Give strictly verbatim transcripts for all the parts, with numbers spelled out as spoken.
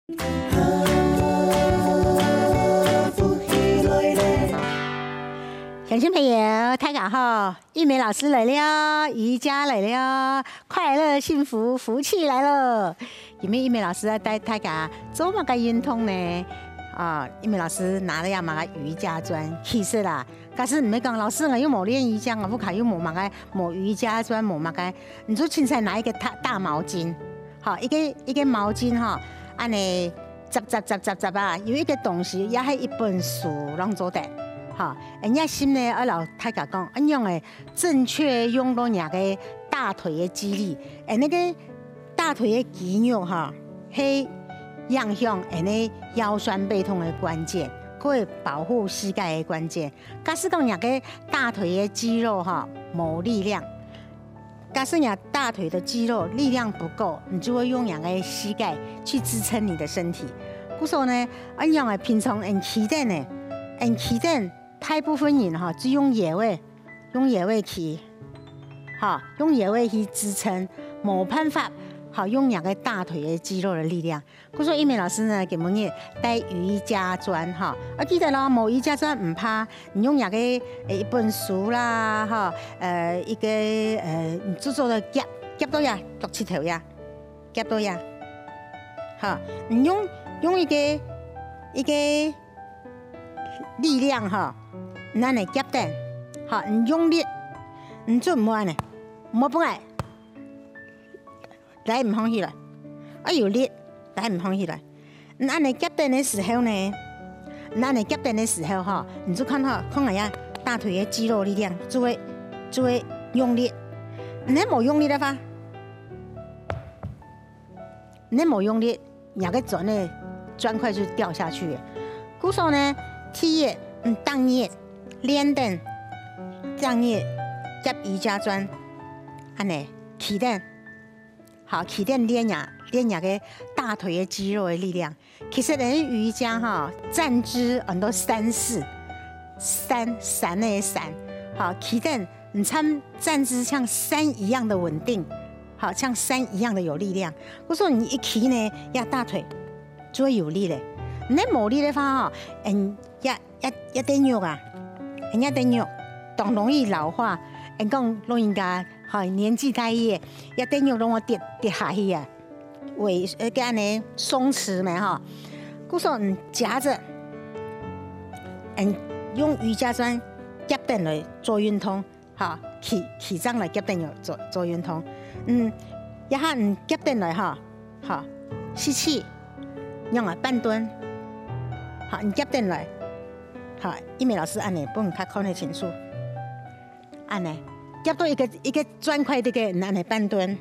鄉親朋友，大家好，玉美老師來了，瑜伽來了，快樂、幸福、福氣來了。今日玉美老師要帶大家做麼个運動呢？啊，玉美老師拿了這麼个瑜伽磚，其實啦，假使毋係講老師，𠊎又無練瑜伽，𠊎屋下又無麼个，無瑜伽磚，無麼个，你就凊彩拿一個大，大毛巾，好，一個，一個毛巾吼，恁呢 扎扎扎扎扎啊，有一個東西，也係一本書，攏做得。吼，𠊎這心呢，愛摎大家講，恁樣誒，正確用到若个大腿个肌力，誒，那個大腿个肌肉吼，係影響𠊎个腰痠背痛个關鍵，可以保護膝蓋个關鍵。假使講若个大腿个肌肉吼，無力量， 假使你大腿的肌肉力量不夠，你就會用兩個膝蓋去支撐你的身體。故所呢，恁樣誒，平常𠊎企等呢，𠊎企等大部分人吼，只用腰仔，用腰仔企，吼，用腰仔去支撐，無辦法，吼，用兩個大腿的肌肉的力量。 故所玉美老師呢，今晡日帶瑜伽磚吼，啊，記得咯，無瑜伽磚毋怕，你用若个，誒，一本書啦，吼，呃，一個，呃，你就做得夾，夾到呀，腳膝頭呀，夾到呀，吼，你用，用一個，一個力量吼，你恁呢夾等，吼，你用力，你就毋好恁呢，毋好放來。 拉毋䟘起來，愛有力，拉毋䟘起來。你恁呢夾等个時候呢，你恁呢夾等个時候吼，你就看吼，看𠊎呀，大腿个肌肉力量就會，就會用力。你無用力个話，你無用力，若个磚呢，磚塊就掉下去了。故所呢，第一，嗯，逐日練等，逐日夾瑜伽磚，恁呢，企等。 好，企等練呀，練若个大腿个肌肉个力量。其實呢，瑜伽吼，站姿很多三式，山，山个山。好，企等，你站，站姿像山一樣的穩定，好，像山一樣的有力量。故所你一企呢，呀，大腿就會有力咧。你無力个話吼，嗯，呀， 一，一垤肉啊，人家垤肉當容易老化。人講老人家，吼，年紀大一，一垤肉攏會跌，跌下去啊。會，呃，該恁呢鬆弛咩吼。故所，嗯，夾著，嗯，用瑜伽磚夾等來做運動。 好，企，企正來夾等來做，做運動。嗯，這下你夾等來吼，好，吸氣，用啊半蹲。好，你夾等來，好，玉美老師恁呢，分你較看得清楚。恁呢，夾到一個，一個磚塊這個，你恁呢半蹲。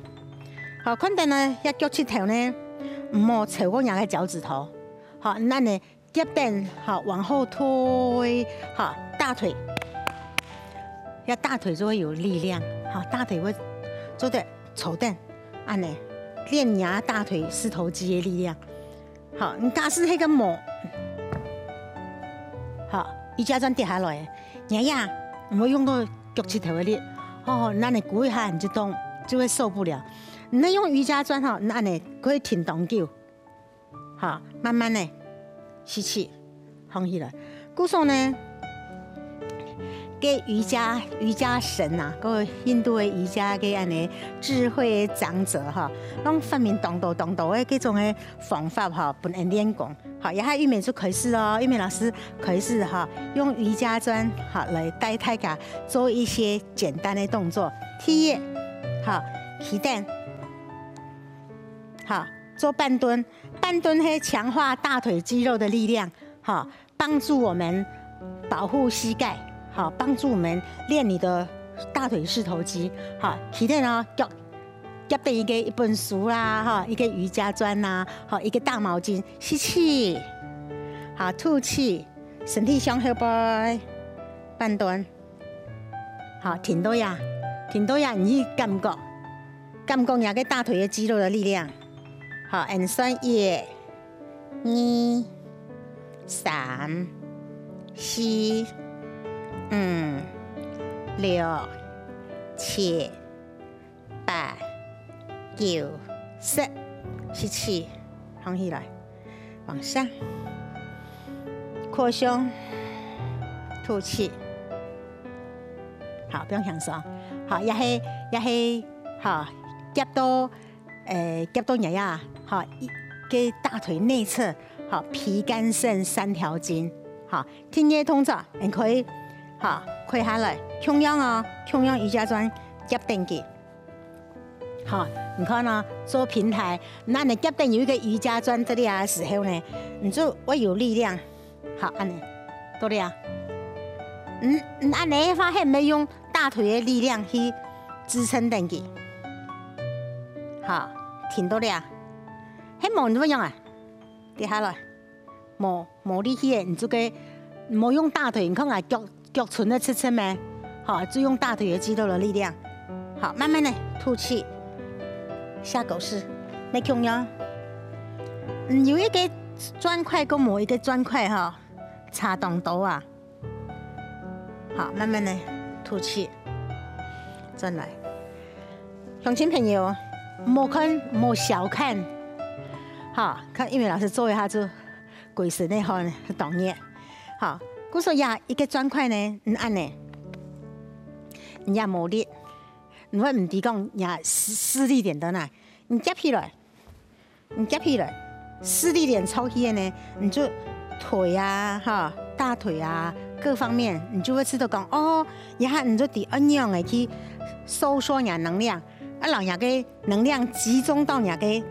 好，看等呢，這腳膝頭呢，毋好超過若个腳趾頭。好，你恁呢 夾等，好，往後推，好，大腿，這大腿就會有力量，好，大腿會做得坐等，恁呢，練若大腿四頭肌个力量。好，你假使該個無，好，瑜伽磚跌下來，你呀，毋會用到腳膝頭个力，好，恁呢跍一下你就動，就會受不了。你用瑜伽磚吼，恁呢可以挺當久。 好，慢慢个吸氣，䟘起來。故所呢，該瑜伽，瑜伽神啊，該印度个瑜伽个恁呢智慧个長者吼，攏發明當多當多个這種个方法吼，分人練功。好，這下玉美就開始哦，玉美老師開始吼，用瑜伽磚吼來帶大家做一些簡單个動作。第一，好，企等，好，做半蹲， 半蹲係強化大腿肌肉的力量，哈，幫助我們保護膝蓋，哈，幫助我們練你的大腿四頭肌，哈，企等哦，腳，腳邊一個一本書啦，哈，一個瑜伽磚啦，哈，一個大毛巾，吸氣，好，吐氣，身體向後背，半蹲。 好，停到這，停到這，你去感覺，感覺若个大腿个肌肉个力量。好，𠊎算一、二、三、四、五、六、七、八、九、十，吸氣，䟘起來。往上，擴胸，吐氣。好，毋用輕鬆。好，也係，也係，好，夾到，呃，夾到這下，好，一，个大腿內側，好，脾肝腎三條筋，好，第二動作，你可以，好，跪下來，共樣哦，共樣瑜伽磚夾等佢。 好，你看哦，做平台，該你夾等有一個瑜伽磚在這裡个時候呢，你就會有力量。好，恁仔，到這啊。嗯，嗯，恁仔个話，係毋係用大腿个力量去支撐等佢？好，停到這啊。係無你仰仔啊？跌下來。 無，無力氣个，你就个，莫用大腿，你看啊，腳，腳伸个直直咩？好，就用大腿个肌肉个力量。好，慢慢个吐氣，下狗式，無共樣。嗯，有一個磚塊跟無一個磚塊吼，差當多啊。 好，慢慢个吐氣，轉來。鄉親朋友，莫看，莫小看，好，看玉美老師做一下就歸身个汗，當熱。好，故所呀，一個磚塊呢，你恁仔，你也無力，你會毋知講你施，施力點到哪，你夾起來。 你夾起來，施力點著去个呢，你就腿啊，哈，大腿啊，各方面，你就會知道講，哦，這下你就知仰仔去收縮若能量，啊，摎若个能量集中到若个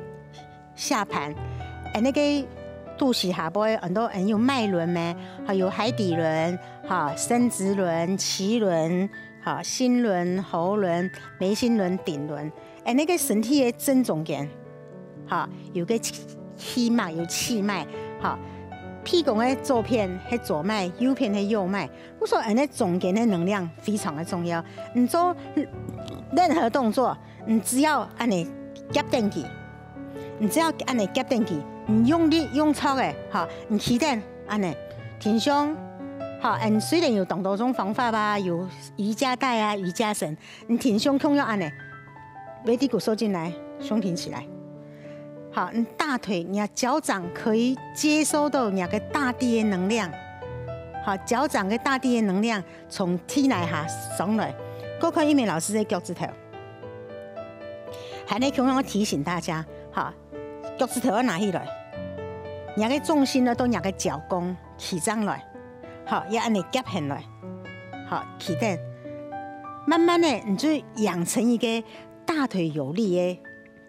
下盤，恁仔个肚臍下背，恁多恁有脈輪咩，還有海底輪，哈，生殖輪、臍輪，哈，心輪、喉輪、眉心輪、頂輪。 恁仔个身體个正中間，哈，有個氣，氣脈，有氣脈，哈，屁股个左片係左脈，右片係右脈。故所恁仔中間个能量非常个重要。你做任何動作，你只要恁仔夾等佢，你只要恁仔夾等佢，你用力用著个，哈，你企等恁仔，挺胸，哈，恁雖然有當多種方法啊，有瑜伽帶啊、瑜伽繩， 你挺胸共樣恁仔，尾骶骨收進來，胸挺起來。好，你大腿、你的腳掌可以接收到你个大地个能量。好，腳掌个大地个能量從地泥下上來，過看玉美老師个腳趾頭。還係共樣提醒大家，好，腳趾頭愛拿起來，你个重心呢，到你个腳弓起正來。 好，也恁仔夾絚來，好，企等。慢慢个，你就養成一個大腿有力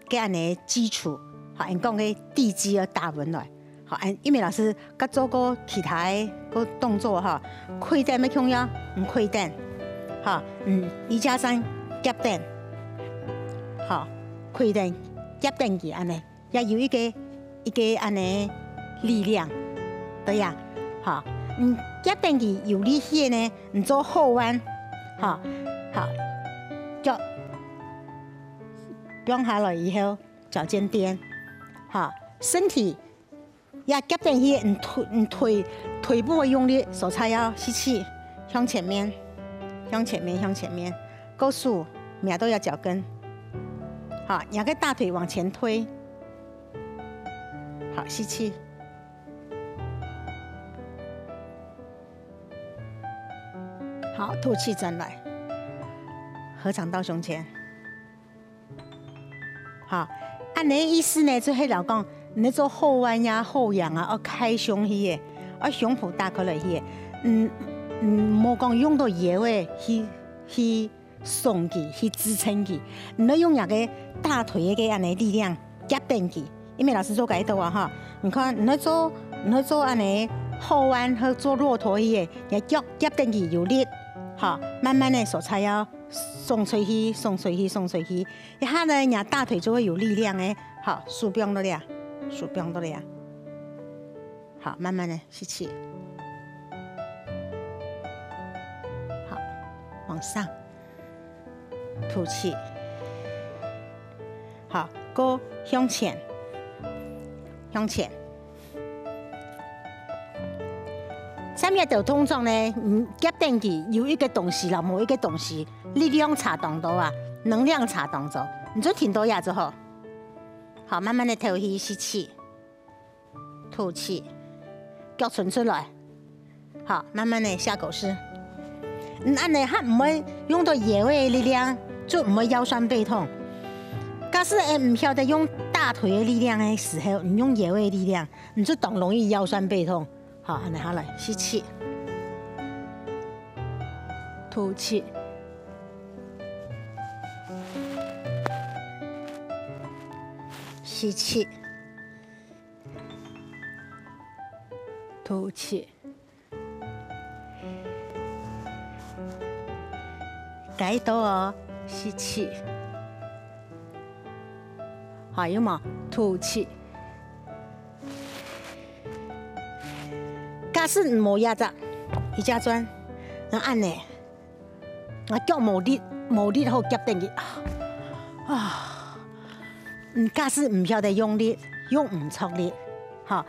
个，个恁仔基礎，好，𠊎講个地基要打穩來。好，恁，玉美老師，佮做過其他个，个動作哈，跪等愛共樣，你跪等，好，嗯，瑜伽磚夾等，好，跪等，夾等佢恁仔。 也有一個，一個恁仔力量，對呀，好，嗯，夾等佢有力氣个呢，你做後彎，好，好，腳放下來以後，腳尖顛，好，身體也夾等去，你腿，你腿，腿部个用力，手叉腰，吸氣，向前面，向前面，向前面，勾手，摸到這腳跟，好，你个大腿往前推。 好，吸氣。好，吐氣轉來，合掌到胸前。好，恁仔个意思呢，就係摎講，你做後彎呀、後仰啊，愛開胸去个，愛胸脯打開來去个。嗯，嗯，莫講用到腰仔去，去 送佢，去支撐佢。你愛用若个大腿个恁仔力量夾等佢。因為老師做該兜啊哈，你看，你愛做，你愛做恁仔後彎，好做駱駝去个，你腳夾等佢有力，哈，慢慢个手叉腰，送出去，送出去，送出去，一下呢，你大腿就會有力量个，好，手放到這，手放到這，好，慢慢个吸氣，好，往上。 吐氣。好，過向前，向前。三个動作呢，嗯，夾等佢有一個東西啦，無一個東西，力量差當多啊，能量差當多，你就停到這就好。好，慢慢个敨氣，吸氣。吐氣，腳伸出來，好，慢慢的下狗式。嗯，恁樣較毋會用到腰个力量，就毋會腰痠背痛。假使你毋曉得用大腿个力量个時候，你用腰个力量，你就當容易腰痠背痛。好，恁樣下來，吸氣，吐氣，吸氣。 吐氣。該到哦，吸氣。還有無？吐氣。假使你無這隻，一隻磚，那恁樣， 𠊎腳無力，無力好夾等佢。啊，嗯，假使毋曉得用力，用毋著力，哈。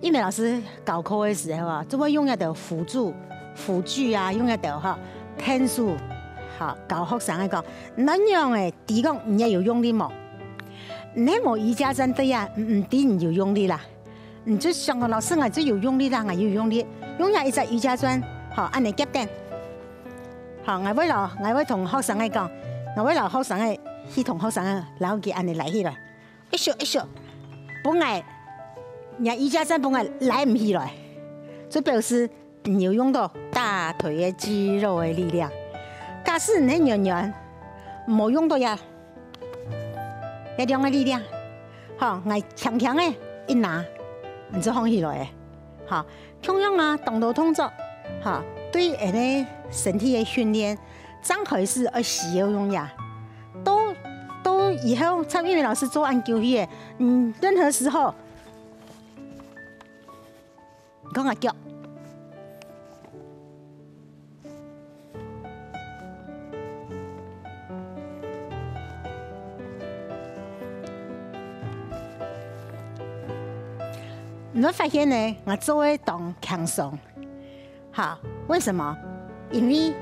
因為老師教課个時候啊，就會用一兜輔助、輔具啊，用一兜哈，天數，哈，教學生个講，恁樣个，知講你也有用力無？你無瑜伽磚對啊，毋知你有用力啦。 你就想講，老師，𠊎就有用力啦，𠊎有用力，用下一隻瑜伽磚，好，恁樣夾等。好，𠊎會摎，𠊎會同學生个講，𠊎會摎學生个，去同學生个，摎佢恁樣拉起來，一咻一咻，本來，若瑜伽磚本來拉毋起來，就表示 你有用到大腿个肌肉个力量。假使你个軟軟，無用到這，這兩个力量，吼，𠊎輕輕个一拿，你就䟘起來个，吼。共樣啊，當多動作，吼，對人个身體个訓練，正開始愛需要用這。到，到以後，像玉美老師做恁久去个，嗯，任何時候， 你看𠊎腳。你會發現呢，𠊎做个當輕鬆。好，為什麼？因為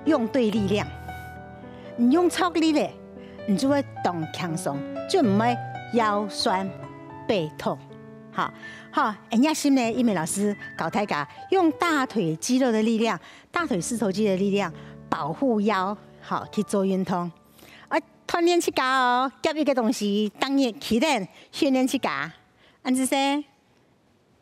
用對力量，你用著力咧，你就會當輕鬆，就毋會腰痠背痛。 好，好，恁樣下呢，玉美老師教大家用大腿肌肉的力量，大腿四頭肌的力量保護腰，好，去做運動。啊，鍛鍊自家哦，夾一個東西，逐日起來訓練自家，恁仔細。